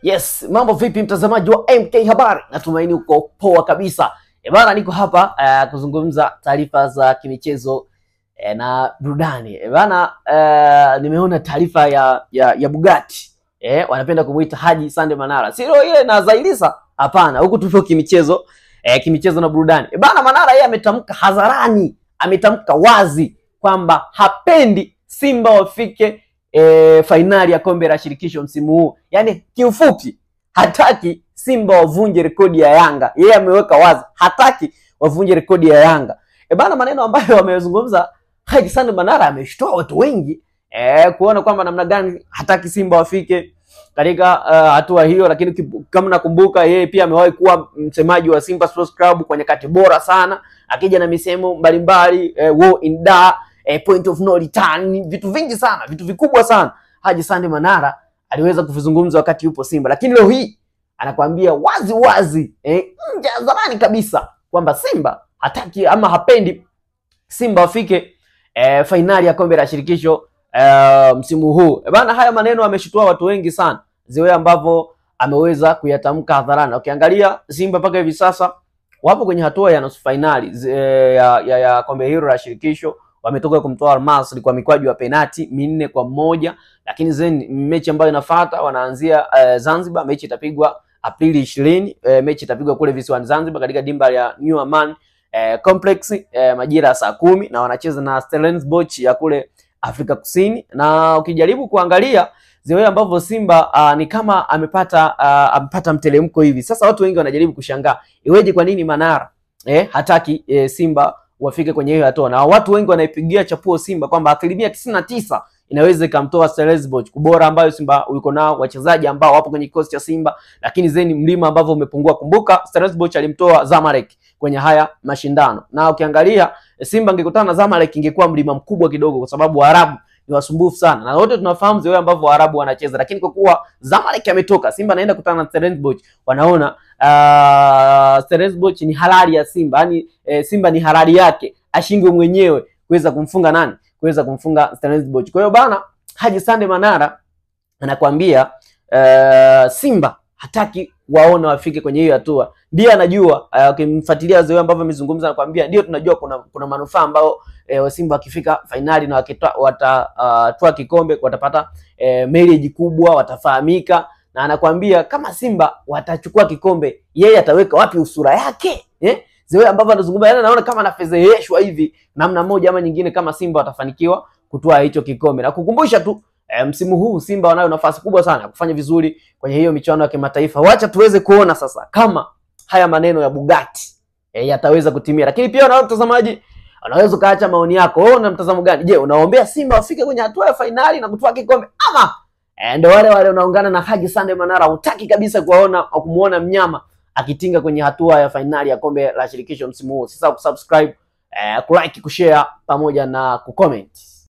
Yes, mambo vipi mtazamaji wa MK Habari? Natumaini uko poa kabisa. Bana, niko hapa kuzungumza taarifa za kimichezo na burudani. Bana, nimeona taarifa ya Bugatti. Wanapenda kumuita Haji Sande Manara. Sio ile na Zailisa? Hapana, huku tupo kimichezo, kimichezo na burudani. Bana, Manara yeye ametamka hadharani, ametamka wazi kwamba hapendi Simba wafike fainali ya kombe la shirikisho msimu huu. Yaani kiufupi hataki Simba wavunje rekodi ya Yanga. Yeye ameweka wazi hataki wavunje rekodi ya Yanga. Bana, maneno ambayo amezungumza Haji Sande Manara ameshtoa watu wengi kuona kwamba namna gani hataki Simba wafike katika hatua hiyo. Lakini kama nakumbuka, yeye pia amewahi kuwa msemaji wa Simba Sports Club kwa nyakati bora sana, akija na misemo mbalimbali, war in da, point of no return, vitu vingi sana, vitu vikubwa sana Haji Sande Manara aliweza kuvizungumza wakati yupo Simba. Lakini leo hii anakuambia wazi wazi, nje hadharani kabisa kwamba Simba hataki ama hapendi Simba wafike fainali ya kombe la shirikisho msimu huu. Bana, haya maneno ameshutua watu wengi sana, ziwe ambavyo ameweza kuyatamka hadharani. Ukiangalia Simba mpaka hivi sasa wapo kwenye hatua ya nusu fainali ya kombe hilo la shirikisho. Wametoka kumtoa Al-Masry kwa mikwaju ya penati 4-1, lakini then mechi ambayo inafuata wanaanzia Zanzibar. Mechi itapigwa Aprili 20, mechi itapigwa kule visiwani Zanzibar katika dimba la New Aman Complex majira ya saa 10, na wanacheza na Stellenbosch ya kule Afrika Kusini. Na ukijaribu kuangalia zile ambavyo Simba ni kama amepata mtelemko hivi sasa, watu wengi wanajaribu kushangaa iweje, kwa nini Manara hataki Simba wafike kwenye hiyo hatua. Na watu wengi wanaipigia chapuo Simba kwamba 99% inaweza ikamtoa Stellenbosch, kubora ambayo Simba yuko nao, wachezaji ambao wapo kwenye kikosi cha Simba, lakini zeni mlima ambavyo umepungua. Kumbuka Stellenbosch alimtoa Zamalek kwenye haya mashindano, na ukiangalia Simba ingekutana na Zamalek ingekuwa mlima mkubwa kidogo, kwa sababu Waarabu ni wasumbufu sana, na wote tunafahamu zile ambavyo Waarabu wanacheza. Lakini kwa kuwa Zamalek ametoka, Simba anaenda kutana na Stellenbosch, wanaona Stellenbosch ni halali ya Simba, yani Simba ni halali yake, ashindwe mwenyewe kuweza kumfunga nani, kuweza kumfunga Stellenbosch. Kwa hiyo bana, Haji Sande Manara anakuambia Simba hataki waona wafike kwenye hiyo hatua. Ndiye anajua, ukimfuatilia zile ambavyo amezungumza anakuambia ndio tunajua kuna manufaa ambayo Simba wakifika fainali na watatoa kikombe watapata marriage kubwa, watafahamika. Na anakuambia kama Simba watachukua kikombe, yeye ataweka wapi usura yake? Zile ambavyo anazungumza, yani naona kama anafezeheshwa hivi namna moja ama nyingine kama Simba watafanikiwa kutoa hicho kikombe. Na kukumbusha tu msimu huu Simba wanayo nafasi kubwa sana kufanya vizuri kwenye hiyo michuano ya kimataifa. Wacha tuweze kuona sasa kama haya maneno ya Bugatti yataweza kutimia. Lakini pia na mtazamaji, unaweza ukaacha maoni yako. Wewe una mtazamo gani? Je, unaombea Simba wafike kwenye hatua ya fainali na kutoa kikombe, ama ndio wale wale unaungana na Haji Sande Manara, hutaki kabisa kuwaona au kumuona mnyama akitinga kwenye hatua ya fainali ya kombe la shirikisho msimu huu? Usisahau kusubscribe, kulike, kushare pamoja na kucomment.